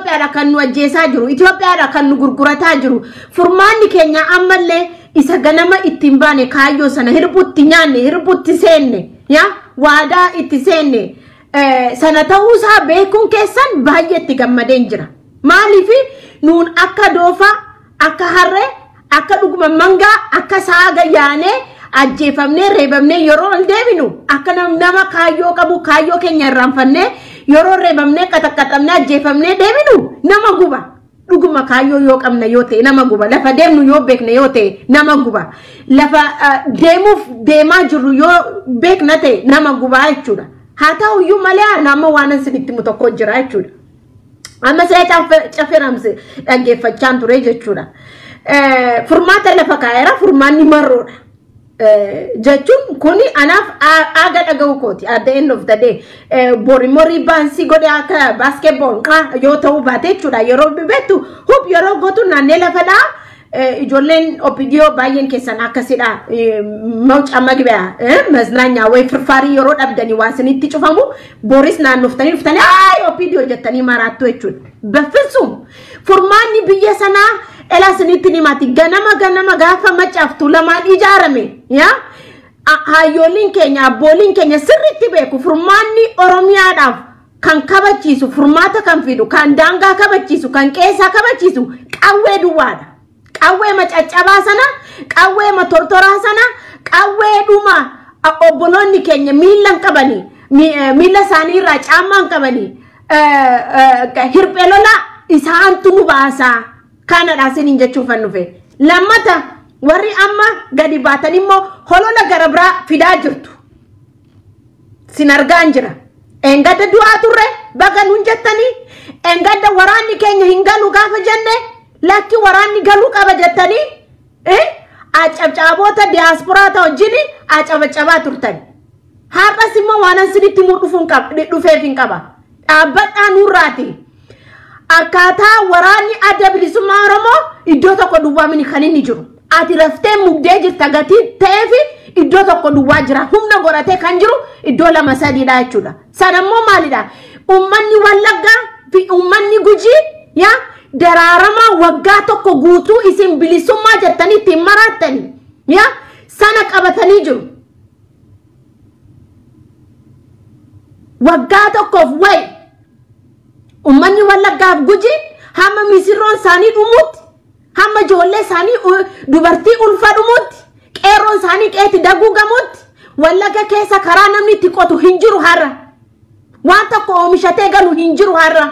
Itoophiyaadha kan nu ajjeesaa jiru. Itoophiyaadha kan nu gurgurataa jiru. Furmaanni keenya ammallee isa ganama ittiin baane kaayyoo sana hirbutti nyaanne, hirbutti seenne, yaa waadaa itti seenne sana ta'uusaa beekuun keessan baay'ee itti gammadeen jira. Maaliif nuun akka doofaa, akka harree, akka dhuguma mangaa, akka saaga yaanee ajjeefamnee reebamnee yeroo ol deebinu akka nama kaayyoo qabu kaayyoo keenya irraanfannee yeroo reebamnee qaxaqqaxamnee ajjeefamnee deebinu nama guba. Dhuguma kaayyoo yoo qabna yoo ta'e nama guba. Lafa deemnu yoo beekna yoo ta'e nama guba. Lafa deemuuf deemaa jirru yoo beekna ta'e nama gubaa jechuudha. Haa ta'uyyuu malee nama waan isinitti himu tokko jira jechuudha. Amma see caffeeramse dhaggeeffachaan ture jechuudha. Furmaata lafa kaa'eera, furmaanni marroodha. Jechuun kuni anaaf aaga dhaga'u kooti. At the end of the day bori baansii godhe akka basketball yoo ta'uu baate jechuudha. Yeroo beektu hub yeroo gootu naannee lafa dhaa. Ijoolleen OPDO baay'een keessan akkasidha. Mawucaa magbiyaa maznaanyaa wayi firfaarii yeroo dhabdanii waa isinitti cufamu boris naannoftanii dhuftanii ayi OPDO jettanii maraattu jechuudha. Baffisuun furmaanni biyya sanaa ela isinitti himaati. Ganama ganama gaafa macaaftu lamaan ijaarame yaa hayyooliin keenya abbooliin keenya sirriitti beeku furmaanni Oromiyaadhaaf kan kabachiisu furmaata kan fidu kan daangaa kabachiisu kan qeessaa kabachiisu qawwee duwwaadha. Qawwee macaccabaa sana, qawwee matortoraa sana, qawwee dhuma obboloonni keenya miila hin qabanii, miila isaanii irraa caammaa hin qabanii, hirphee lolaa isaantu nu baasaa. Kanadha isiniin jechuuf kan dhufe. Lammata warri amma gadi baatan immoo holola gara biraa fidaa jirtu. Sin argaan jira. Engadda du'aa turre baga nuun jettanii, engadda waraanni keenya hin galu gaafa jenne lakki waraanni galuu qaba jettanii acabcaaboota diyaasporaa wajjin acabacabaa turtan. Har'as immoo waan isinitti himuu dhufeef hin qaba. Dhaabbadhaa nurraati. Akkaataa waraanni adda bilisummaa Oromoo iddoo tokko duwwaa mini kan inni jiru. Ati raftee mugdee jirta gatii ta'eef iddoo tokko duwwaa jira. Humna godhatee kan jiru iddoo lama sadiidha jechuudha. Sanammoo maalidha? Uummanni Wallaggaa fi uummanni Gujii yaa daraaramaa waggaa tokko guutuu isin bilisummaa jettanii ittiin maraattanii yaa sana qabatanii jiru. Waggaa tokkoof wayi uummanni Wallaggaaf Gujii hamma misirroon isaanii dhumutti, hamma ijoollee isaanii dubartii ulfa dhumutti, qeerroon isaanii qeetti daguugamutti, Wallagga keessa karaa namni itti qotu hin jiru har'a. Waan tokko oomishatee galu hin jiru har'a.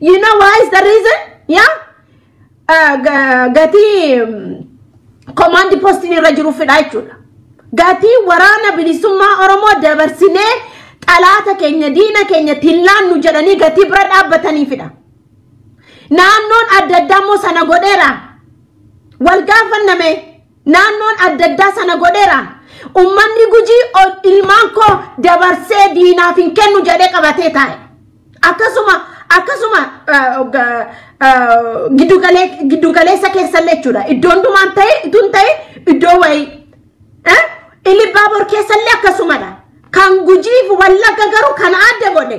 You know why is the reason? Yeah? Gatii command postiin irra jiru fidha jechuudha. Gatii waraana bilisummaa Oromoo dabarsinee xalaata keenya diina keenya tillaannu jedhanii gatii bira dhaabbatanii fidha. Naannoon adda addaa immoo sana godheera. Wal gaafanname naannoon adda addaa sana godheera. Uummanni Gujii ilmaan koo dabarsee diinaaf hin kennu jedhee qabatee taa'e. Akkasuma giddugaleessa keessallee jechuudha. Iddoo hundumaan ta'e itun ta'e iddoo wayii. Ilibbaabor keessallee akkasumadha. Kan Gujiif Wallagga garuu kan adda godhe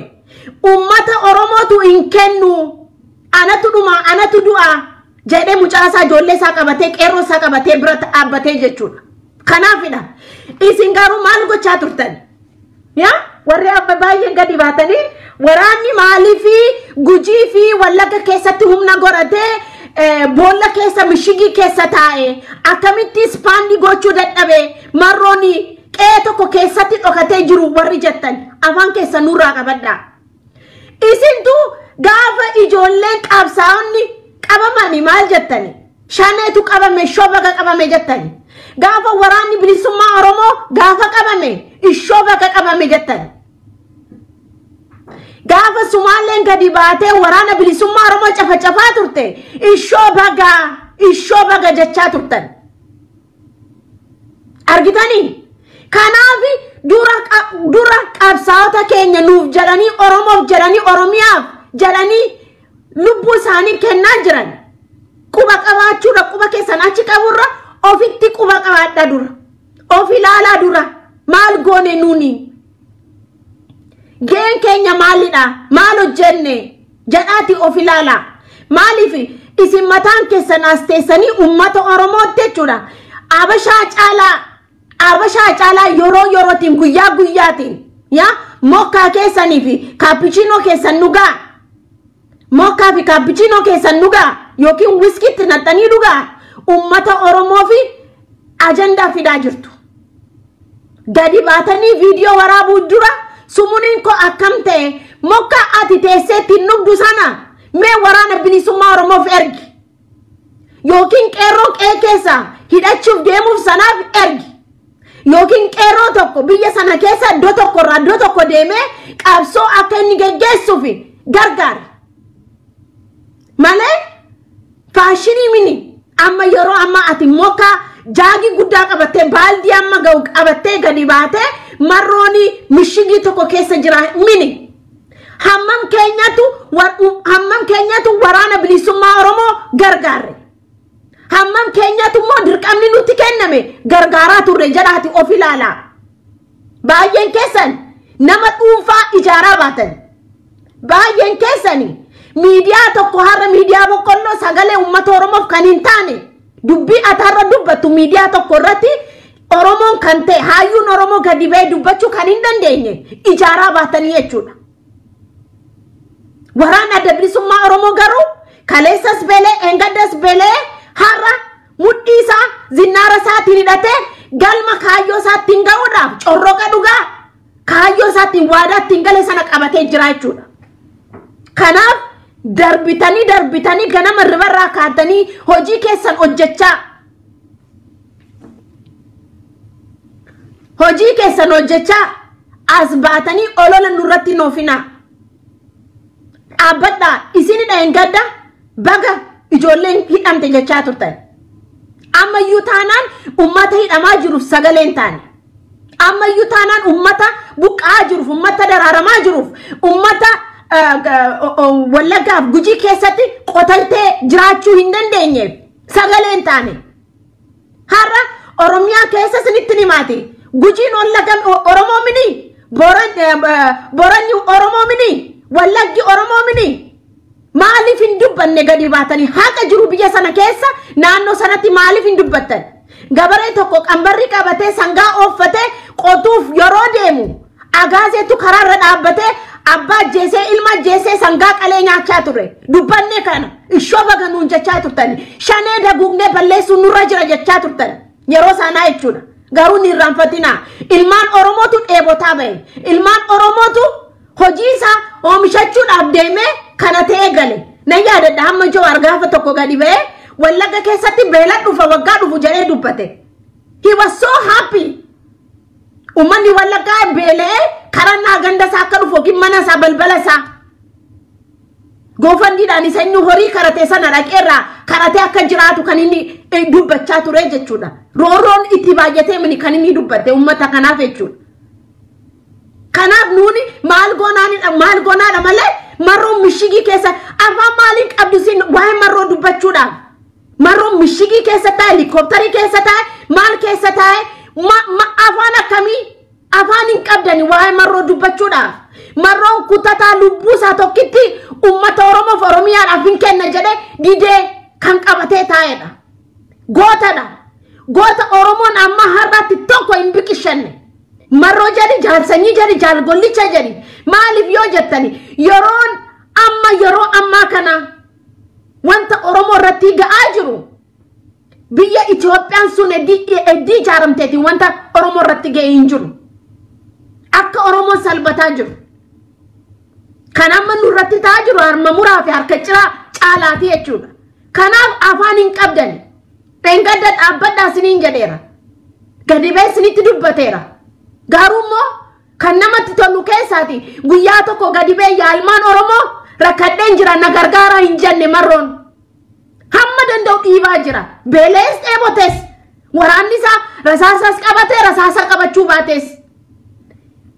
uummata Oromootu hin kennu anatu dhuma anatu du'a jedhee mucaa isaa ijoollee isaa qabatee qeerroo isaa qabatee bira dhaabbatee jechuudha. Kanaafidha. Isin garuu maal gochaa turtan? Yaa warri abba baay'een gadi baatanii waraanni maalii fi Gujii fi Wallagga keessatti humna godhatee boolla keessa mishigii keessa taa'e akkamitti ispaandii gochuu dadhabe marrooni qe'ee tokko keessatti dhokatee jiru warri jettan afaan keessa nurraa qabadhaa. Isintu gaafa ijoolleen qabsaa'onni qabamani maal jettani? Shaneetu qabame ishoo baga qabame jettani. Gaafa waraanni bilisummaa Oromoo gaafa qabame ishoo baga qabame jettani. Gaafa Sumaaleen gadi baatee waraana bilisummaa Oromoo cafacafaa turte ishoo baga jechaa turtan. Argitanii? Kanaaf dura qabsaa'ota keenya nuuf jedhanii Oromoof jedhanii Oromiyaaf jedhanii lubbuu isaanii kennaa jiran. Quba qabaachuudha quba keessan achi qaburra ofitti quba qabaadha dura. Of ilaalaa dura. Maal goone nuuni? Ga'een keenya maalidha? Maal hojjenne? Jedhaati of ilaalaa. Maaliif isin mataan keessan as teessanii uummata Oromootti jechuudha. Abashaa caalaa yeroo yerootiin guyyaa guyyaatiin yaa mokkaa keessanii fi kaappichiinoo keessan dhugaa. Mokkaa fi kaappichiinoo keessan dhugaa yookiin wiskiitti naqxanii dhugaa uummata Oromoo fi ajandaa fidaa jirtu. Gadi baatanii viidiyoo waraabuu dura sumuuniin koo akkam ta'e mokkaa ati teessee ittiin dhugdu sana mee waraana bilisummaa Oromoof ergi. Yookiin qeerroo qe'ee keessa hidhachuuf deemuuf sanaaf ergi. Yookiin qeerroo tokko biyya sana keessa iddoo tokkorraa iddoo tokko deemee qabsoo akka inni geggeessuuf gargaara. Malee faashinii mini amma yeroo amma ati mokkaa jaagii guddaa qabattee baaldii amma ga'u qabattee gadi baatee marrooni mishigii tokko keessa jira mini. Hammam keenyatu waraana bilisummaa Oromoo gargaarre. Hammam keenyatu immoo dirqamni nutti kenname gargaaraa turre jedhaati of ilaalaa. Baay'een keessan nama dhuunfaa ijaaraa baatan. Baay'een keessan miidiyaa tokko har'a miidiyaa boqqolloo sagalee uummata Oromoof kan hin taane dubbii ati har'a dubbattu miidiyaa tokko irratti Oromoon kan ta'e hayyuun Oromoo gadi ba'ee dubbachuu kan hin dandeenye ijaaraa baatanii jechuudha. Waraana adda bilisummaa Oromoo garuu kaleessas beelee engaddas beelee har'a mudhii isaa zinnaara isaatiin hidhatee galma kaayyoo isaattiin ga'uudhaaf corroqa dhugaa kaayyoo isaatiin waadaa ittiin gale sana qabatee jira jechuudha. Kanaaf darbitanii ganama ribarraa kaatanii hojii keessan hojjechaa hojii keessan hojjechaa as baatanii olola nurratti hin oofinaa. Dhaabbadhaa isinidha hin gadda baga ijoolleen hidhamte jechaa turtan. Ammayyuu taanaan uummata hidhamaa jiruuf sagalee hin taane. Ammayyuu taanaan uummata buqqa'aa jiruuf, uummata daraaramaa jiruuf, uummata Wallaggaaf Gujii keessatti qotatee jiraachuu hin dandeenyeef sagalee hin taane. Har'a Oromiyaa keessa isinitti himaati. Gujiin Wallagga Oromoo mini, Boranni Oromoo mini, Wallaggi Oromoo mini. Maaliif hin dubbanne gadi baatanii haqa jiru biyya sana keessa naannoo sanatti maaliif hin dubbattan? Gabaree tokko qambarri qabatee sangaa ooffatee qotuuf yeroo deemu agaazeetu karaarra dhaabbatee abbaa ajjeesee ilma ajjeesee sangaa qalee nyaachaa ture. Dubbanne kana ishoo baga nuun jechaa turtan. Shanee daguugnee balleessuun nurra jira jechaa turtan. Yeroo sanaa jechuudha. Garuu ni irraanfatinaa. Ilmaan Oromootu dheebotaa bahe. Ilmaan Oromootu hojii isaa oomishachuudhaaf deemee kana ta'ee gale. Nan yaadadha hamma Jawaar gaafa tokko gadi ba'ee Wallagga keessatti beela dhufa waggaa dhufu jedhee dubbate. He was so happy. Uummanni Wallaggaa beela'ee karannaa ganda isaa akka dhufu yookiin mana isaa balbala isaa. Goofandiidhaan isa inni horii karatee sana dhaqeerraa karatee akka jiraatu kan inni dubbachaa ture jechuudha. Roorroon itti baay'atee mini kan inni dubbate uummata kanaaf jechuudha. Kanaaf nuuni maal goonaadha malee marroon mishigii keessa afaan maaliin qabdu siin waa'ee marroo dubbachuudhaaf. Marroon mishigii keessa taa'e, helikoophtarii keessa taa'e, maal keessa taa'e, afaan akkamii afaan hin qabdani waa'ee marroo dubbachuudhaaf. Marroon kutataa lubbuu isaa tokkitti uummata Oromoof Oromiyaadhaaf hin kenna jedhee didee kan qabatee taa'edha. Gootadha. Goota Oromoon amma har'aatti tokko hin biqishanne. Marroo jedhi jaalsanyii jedhi jaalgollicha jedhi maaliif yoo jettani yeroon amma yeroo ammaa kana wanta Oromoo irratti ga'aa jiru biyya Itoophiyaan sun heddii ijaaramteeti wanta Oromoo irratti ga'ee hin jiru. Akka Oromoon salbataa jiru. Kan amma nurratti ta'aa jiru harma muraa fi harka ciraa caalaati jechuudha. Kanaaf afaan hin qabdani. Dheengadda dhaabbadhaa isiniin jedheera. Gadi ba'ee isinitti dubbateera. Garuu immoo kan namatti tolu keessaati guyyaa tokko gadi ba'ee yaalmaan Oromoo rakkadheen jira na gargaaraa hin jenne marroon. Hamma danda'u dhiibaa jira. Beelees dheebotes. Waraanni isaa rasaasas qabatee rasaasa qabachuu baates.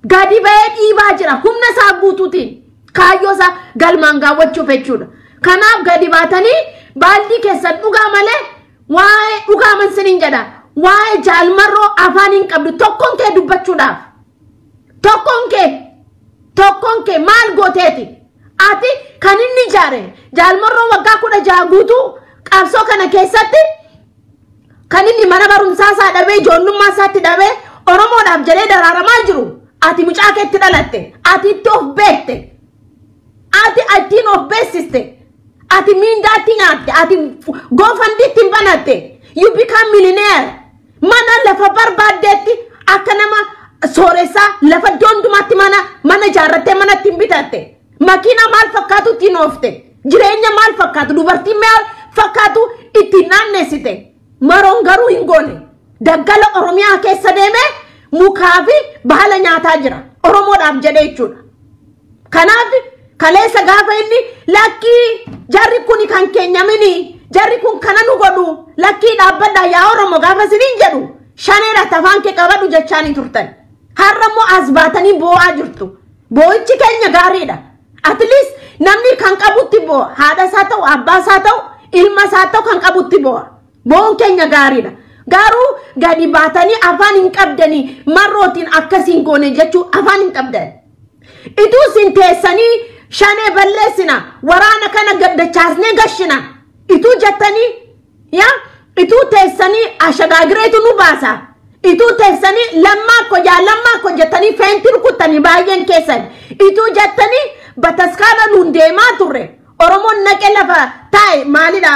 Gadi ba'ee dhiibaa jira humna isaa guutuutiin kaayyoo isaa galmaan gaawwachuuf jechuudha. Kanaaf gadi baatanii baaldii keessan dhugaa malee waa'ee dhugaaman siniin jedha. Waa'ee jaalmarroo afaan hin qabdu tokkoon kee dubbachuudhaaf. Tokkoon kee maal gooteeti? Ati kan inni ijaare Jaalmarroo waggaa 16 guutuu qabsoo kana keessatti kan inni mana barumsaa isaa dhabee ijoollummaa isaatti dhabee Oromoodhaaf jedhee daraaramaa jiru. Ati mucaa keetti dhalatte. Ati itti of beekte. Ati ittiin of beeksiste. Ati miindaatti nyaatte. Ati GoFundMe hin banatte. You become millionaire. Mana lafa barbaaddeetti akka nama sooressaa lafa iddoo hundumaatti mana ijaarrattee mana ittiin bitatte. Makiina maal fakkaatu ittiin oofte. Jireenya maal fakkaatu dubartii maal fakkaatu ittiin naanneessite. Maroon garuu hin goone. Daggala Oromiyaa keessa deemee mukaa fi baala nyaataa jira. Oromoodhaaf jedhee jechuudha. Kanaaf kaleessa gaafa inni lakkii jarri kun kan keenya mini jarri kun kana nu godhu lakkii dhaabbadhaa yaa Oromoo gaafa isiniin jedhu shaneedha tafaan kee qabadhu jechaanii turtan. Har'a immoo as baatanii boo'aa jirtu. Boo'ichi keenya gaariidha. At least namni kan qabutti boo'a. Haadha isaa ta'u, abbaa isaa ta'u, ilma isaa ta'u kan qabutti boo'a. Boo'uun keenya gaariidha. Garuu gadi baatanii afaan hin qabdanii marrootiin akkasiin goone jechuu afaan hin qabdan. Ituu isin teessanii shanee balleessina waraana kana gaddachaasnee gashina ituu jettanii yaa ituu teessanii ashagaagireetu nu baasa. Ituu teessanii lammaa ko yaa lammaa ko jettanii feentii rukuttanii baay'een keessan. Ituu jettanii bataskaana nuun deemaa turre. Oromoon naqee lafa taa'e maalidha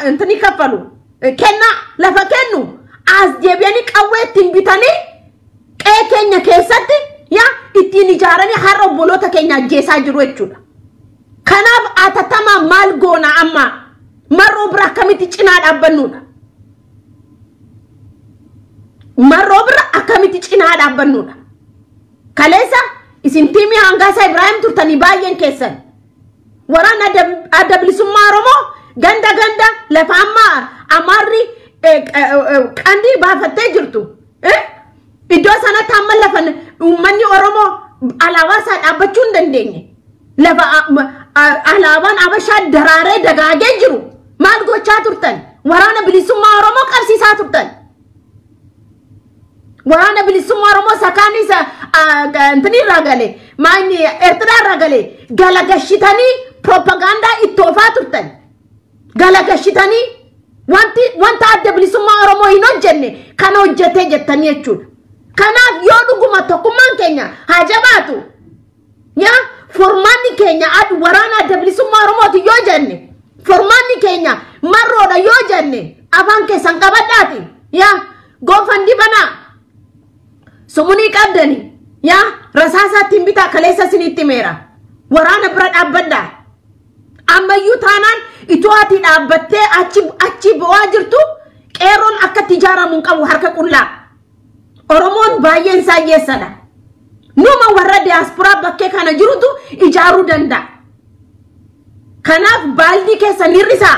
intini kaffalu. Kenna lafa kennu as deebi'anii qawwee ittiin bitanii qe'ee keenya keessatti yaa ittiin ijaaranii har'a obboloota keenya ajjeesaa jiru jechuudha. Kanaaf atattamaa maal goona amma marroo bira akkamitti cinaa dhaabbannuudha. Marroo bira akkamitti cinaa dhaabbannuudha. Kaleessa isin tiimii Hangaasaa Ibraahim turtanii baay'een keessan. Waraana adda bilisummaa Oromoo ganda ganda lafa amma Amaarri qandii baafattee jirtu. Iddoo sanatti amma lafa uummanni Oromoo alaabaa isaa dhaabbachuu hin dandeenye. Lafa alaabaan Abashaa daraaree dagaagee jiru. Maal gochaa turtan? Waraana bilisummaa Oromoo qabsiisaa turtan. Waraana bilisummaa Oromoo sakaan isa intini irraa gale maanni Eertiraa irraa gale galagashitanii propagaandaa itti oofaa turtan. Galagashitanii wanta adda bilisummaa Oromoo hin hojjenne kana hojjetee jettanii jechuudha. Kanaaf yoo dhuguma tokkummaan keenya haa jabaatu. Yaa formaanni keenya waraana adda bilisummaa Oromooti yoo jenne formaanni keenya marroodha yoo jenne afaan keessan qabadhaati. Yaa GoFundMe banaa. Sumunii qabdani yaa rasaasaa ittiin bitaa kaleessa isinitti meera. Waraana bira dhaabbadhaa. Ammayyuu taanaan itoo ati dhaabbattee achi bo'aa jirtu qeerroon akka itti ijaaramu hin qabu harka qullaa. Oromoon baay'een isaa hiyyeessadha. Numa warra diyaasporaa bakkee kana jirutu ijaaruu danda'a. Kanaaf baaldii keessan hir'isaa.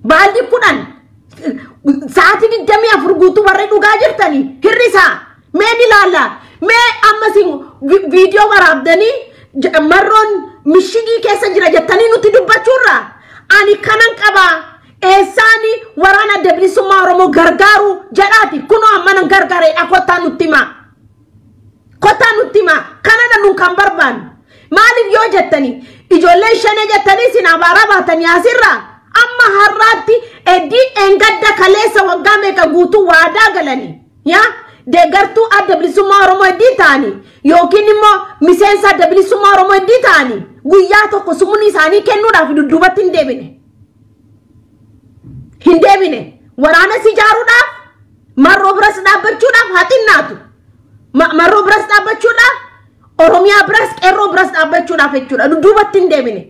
Baaldii 10 sa'aatii 24 guutuu warra dhugaa jirtanii hir'isaa. Mee ni ilaalla. Mee ammas viidiyoo waraabdanii marroon mishigii keessa jira jettanii nutti dubbachuurra ani kanan qabaa. Eessaani waraana adda bilisummaa Oromoo gargaaru jedhaati. Kunoo amma nan gargaareedha kottaa nutti himaa. Kottaa nutti himaa. Kanadha nun kan barbaannu. Maaliif yoo jettanii ijoolleen shanee jettanii isin abaaraa baatanii asirraa amma har'aatti eddii eengadda kaleessa waggaa meeqa guutuu waadaa galanii yaa deeggartuu adda bilisummaa Oromoo heddii ta'anii yookiin immoo miseensa adda bilisummaa Oromoo heddii ta'anii guyyaa tokko sumni isaanii kennuudhaaf dudduubatti hin deebine. Hin deebine. Waraanas ijaaruudhaaf marroo biras dhaabbachuudhaaf haa xinnaatu. Marroo biras dhaabbachuudhaaf Oromiyaa biras qeerroo biras dhaabbachuudhaaf jechuudha. Dudduubatti hin deebine.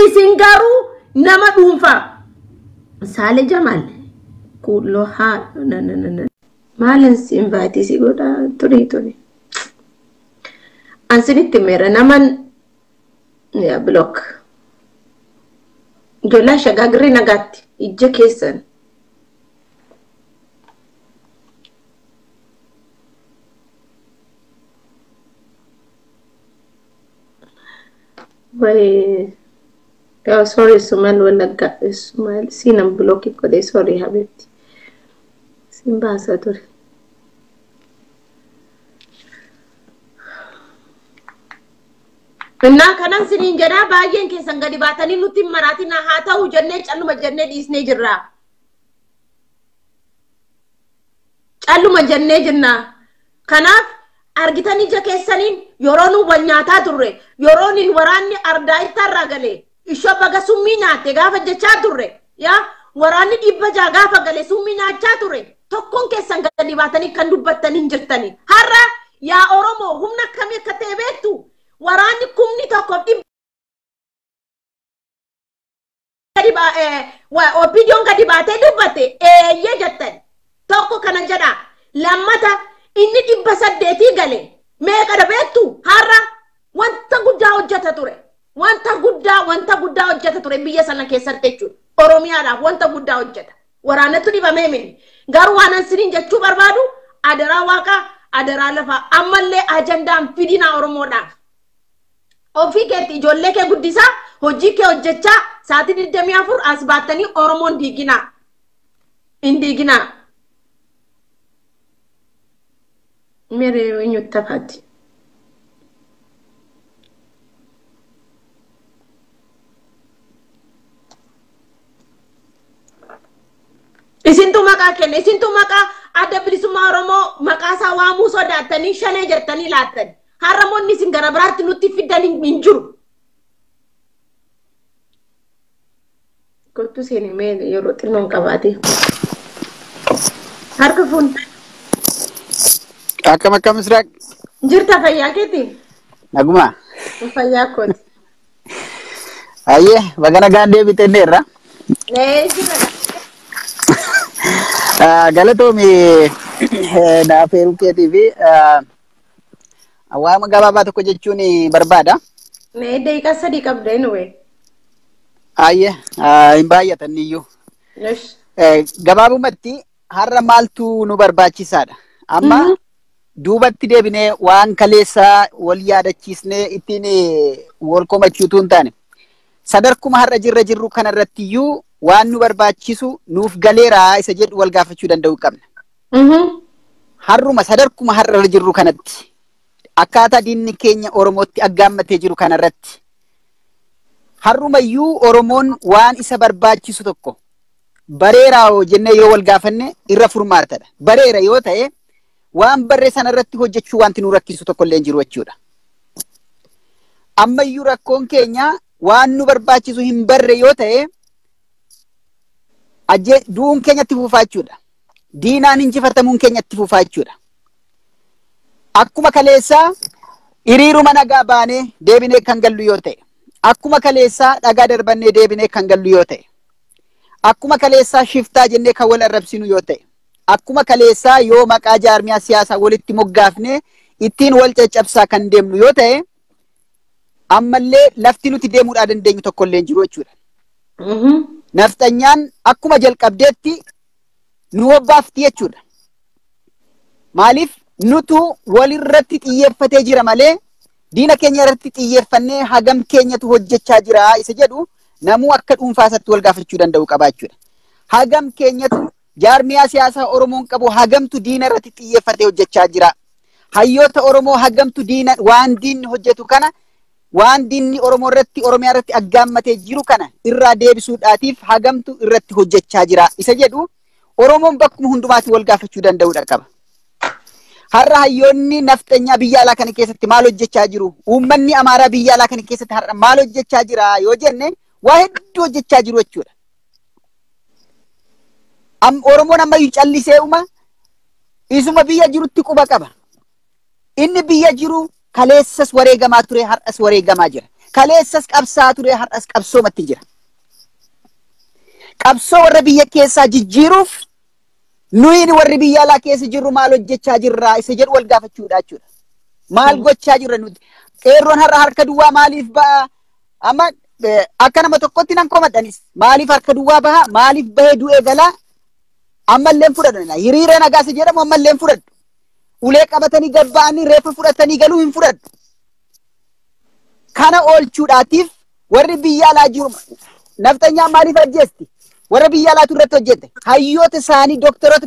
Isin garuu nama dhuunfaa. Saale Jamaal kuuloo haa na na na na. Maalin si invite si godha turi. Ansinitti meera naman yaa block. Ijoollee shagaagirri nagaatti ija keessan. Wai Oh, sorry, Sumal Wallagga. Sumal sinan block godhe sorry habibti. Sin baasa ture. Innaa kanan siniin jedhaa baay'een keessan gadi baatanii nutti hin maraatin haa ta'u jennee calluma jennee dhiisnee jirra. Calluma jennee jirna. Kanaaf argitan ija keessaniin yeroo nu wal nyaataa turre, yeroo nin waraanni ardaa ittaarraa galee ishoo baga summii nyaatte gaafa jechaa turre, yaa waraanni 600 gaafa galee summii nyaachaa ture, tokkoon keessan gadi baatanii kan dubbattanii hin jirtani. Har'a yaa Oromoo humna akkamii akka ta'e beektu? Waraanni 1000 OPDOn gadi baatee dubbate eeyyee jettan. Tokko kana jedha. Lammata inni 800 gale meeqadha beektu? Har'a wanta guddaa hojjeta ture. Wanta guddaa hojjeta ture biyya sana keessatti jechuudha. Oromiyaadhaaf wanta guddaa hojjeta. Waraanatu dhibamee mini. Garuu waan ansiniin jechuu barbaadu adaraa waaqaa adaraa lafaa ammallee ajandaan fidinaa Oromoodhaaf. Ofii keetti ijoollee kee guddisaa, hojii kee hojjechaa sa'aatii 24 as baattanii Oromoon diiginaa. Hin diiginaa. Mere eenyutti tafaati? Isintu maqaa kenne, isintu maqaa adda bilisummaa Oromoo maqaa isaa waamuu sodaattanii shanee jettanii laattan. Har'a isin gara biraatti nutti fiddan hin jiru. Kottu seeni mee yeroo xinnoon qabaate. Harka fuun. Akkam akkam Misraaq? Jirta fayyaa keeti? Naguma. Fayyaa kooti. Ayyee baga nagaan deebitee irra. Nee jira. Galatoomi naaf heeruu keetii fi waan gabaabaa tokko jechuun barbaada. Mee daqiiqaa 3 qabda anyway. Ayyee hin baay'atan iyyuu. Gabaabumatti har'a maaltu nu barbaachisaadha? Amma duubatti deebinee waan kaleessaa wal yaadachiisnee ittiin wal komachuutu hin taane. Sadarkuma har'a jirra jirru kanarratti iyyuu waan nu barbaachisu nuuf galeeraa isa jedhu wal gaafachuu danda'uu qabna. Har'uma sadarkuma har'a jirru kanatti akkaataa diinni keenya Oromootti aggaammatee jiru kanarratti har'umayyuu Oromoon waan isa barbaachisu tokko bareeraa jennee yoo wal gaafanne irra furmaatadha. Bareera yoo ta'e waan barree sanarratti hojjechuu wanti nu rakkisu tokko illee hin jiru jechuudha. Ammayyuu rakkoon keenya waan nu barbaachisu hin barre yoo ta'e du'uun keenya itti fufaa jechuudha. Diinaan injifatamuun keenya itti fufaa jechuudha. Akkuma kaleessaa hiriiruma nagaa baanee deebinee kan gallu yoo ta'e, akkuma kaleessaa dhagaa darbannee deebinee kan gallu yoo ta'e, akkuma kaleessaa shiftaa jennee kan wal arrabsinu yoo ta'e, akkuma kaleessaa yoo maqaa jaarmiyaa siyaasaa walitti moggaafnee ittiin wal caccabsaa kan deemnu yoo ta'e, ammallee lafti nuti deemuudhaa dandeenyu tokko illee hin jiru jechuudha. Nafxanyaan akkuma jalqabdeetti nu hobbaafti jechuudha. Maaliif nutu walirratti xiyyeeffatee jira malee diina keenya irratti xiyyeeffannee hagam keenyatu hojjechaa jira isa jedhu namuu akka dhuunfaa isaatti wal gaafachuu danda'u qaba jechuudha. Hagam keenyatu jaarmiyaa siyaasaa Oromoon qabu hagamtu diina irratti xiyyeeffatee hojjechaa jira. Hayyoota Oromoo hagamtu diina waan diinni hojjetu kana waan diinni Oromoo irratti Oromiyaa irratti aggaammatee jiru kana irraa deebisuudhaatiif hagamtu irratti hojjechaa jira isa jedhu Oromoon bakkuma hundumaatti wal gaafachuu danda'uudha qaba. Har'a hayyoonni nafxanyaa biyya alaa kana keessatti maal hojjechaa jiru? Uummanni Amaaraa biyya alaa kana keessatti har'a maal hojjechaa jira yoo jenne waa hedduu hojjechaa jiru jechuudha. Oromoon ammayyuu callisee uma isuma biyya jirutti quba qaba. Inni biyya jiru kaleessas wareegamaa ture har'as wareegamaa jira. Kaleessas qabsaa ture har'as qabsoomatti jira. Qabsoo warra biyya keessaa jijjiiruuf nuyi warri biyya alaa keessa jirru maal hojjechaa jirra isa jedhu wal gaafachuudha jechuudha. Maal gochaa jirra nuti? Qeerroon har'a harka duwwaa maaliif ba'a? Amma akka nama tokkotti nan komadhanis maaliif harka duwwaa baha? Maaliif bahee du'ee galaa? Ammallee hin fudhadhu. Hiriira nagaa isa jedhamu ammallee hin fudhadhu. Ulee qabatanii gad ba'anii reeffa fudhatanii galuu hin fudhadhu. Kana oolchuudhaatiif warri biyya alaa jiru nafxanyaan maaliif ajjeesti? Warra biyya alaatu irratti hojjete. Hayyoota isaanii doktoroota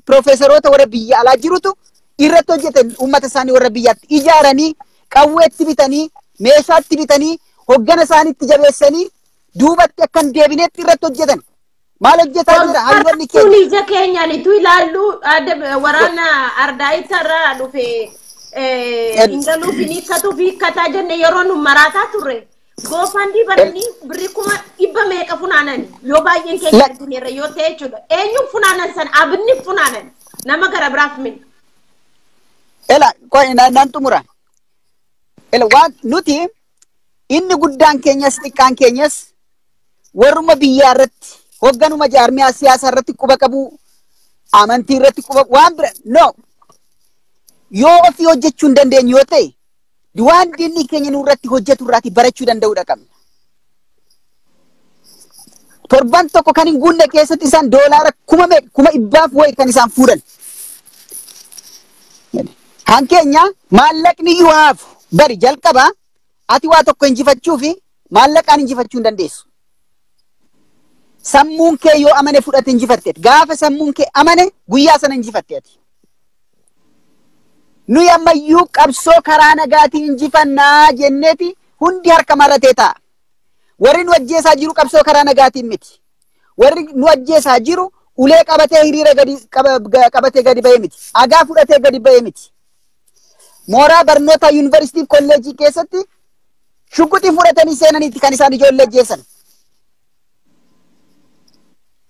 piroofeesaroota warra biyya alaa jirutu irratti hojjete. Uummata isaanii warra biyyaatti ijaaranii qawweetti bitanii Meeshaatti bitanii hoggana isaaniitti jabeessanii duubatti akka hin deebinetti irratti hojjetan. Maal hojjetaa jira hayyoonni keenya? Kun ija keenyaan itu ilaallu waraana Ardaayitarraa dhufe hin galuuf hin hiikkatuuf hiikkataa jenne yeroo nu maraataa turre. GoFundMe bananii birrii 100,000 meeqa funaanani yoo baay'een keenya argineerra yoo ta'e jechuudha. Eenyuun funaanan sana abinni funaanan nama gara biraaf min. Ela nan xumura. Ela waan nuti inni guddaan keenyas xiqqaan keenyas warruma biyyaa irratti hoogganuma jaarmiyaa siyaasaa irratti quba qabu, amantii irratti quba waan bira no, yoo ofii hojjechuu hin dandeenyu yoo ta'e, waan diinni keenya nu irratti hojjetu irraati barachuu danda'uudha qabna. Torban tokko kan hin guunne keessatti isaan doolaara kuma meeqa 100,000 wayi kan isaan fuudhan. Kan keenya maallaqni iyyuu haafu bari jalqaba ati waa tokko injifachuu fi maallaqaan injifachuu hin dandeessu. Sammuun kee yoo amane fudhate injifatte. Gaafa sammuun kee amane guyyaa sana injifatte ati. Nuyi ammayyuu qabsoo karaa nagaatiin injifannaa jenneeti hundi harka maratee taa'a. Warri nu ajjeesaa jiru qabsoo karaa nagaatiin miti. Warri nu ajjeesaa jiru ulee qabatee hiriira gadi qabatee gadi ba'ee miti. Agaa fudhatee gadi ba'ee miti. Mooraa barnoota yuunivarsiitii fi kolleejii keessatti shugguxii fudhatanii seenaniiti kan isaan ijoollee ajjeesan.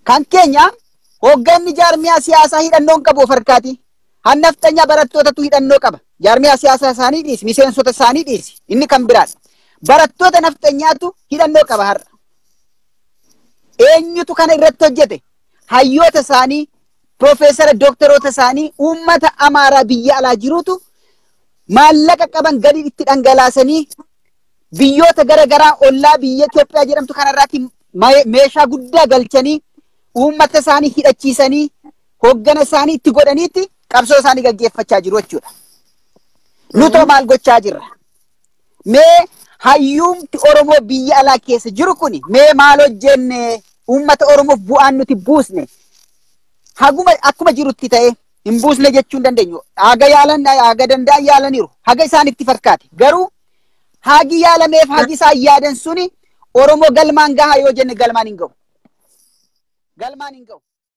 Kan keenya hoogganni jaarmiyaa siyaasaa hidhannoo hin qabu of harkaati. Hannafxanyaa barattootatu hidhannoo qaba. Jaarmiyaa siyaasaa isaanii dhiisi, miseensota isaanii dhiisi. Inni kan biraadha. Barattoota nafxanyaatu hidhannoo qaba har'a. Eenyutu kana irratti hojjete? Hayyoota isaanii, piroofeesara, dooktaroota isaanii, uummata Amaaraa biyya alaa jirutu maallaqa qaban gadi itti dhangalaasanii biyyoota gara garaa ollaa biyya Itoophiyaa jedhamtu kanarraatti meeshaa guddaa galchanii uummata isaanii hidhachiisanii hoggana isaanii itti godhaniitti qabsoo isaanii gaggeeffachaa jiru jechuudha. Nutoo maal gochaa jirra? Mee hayyuumti Oromoo biyya alaa keessa jiru kuni mee maal hojjenne, uummata Oromoof bu'aan nuti buusne haguma akkuma jirutti ta'e hin buusne jechuu hin dandeenyu. Haga yaalan, haga danda'an yaalaniiru. Haga isaanitti fakkaate. Garuu hagi yaalameef hagi isaan yaadan suni Oromoo galmaan gahaa yoo jenne galmaan hin gahu. Galmaan hin gahu.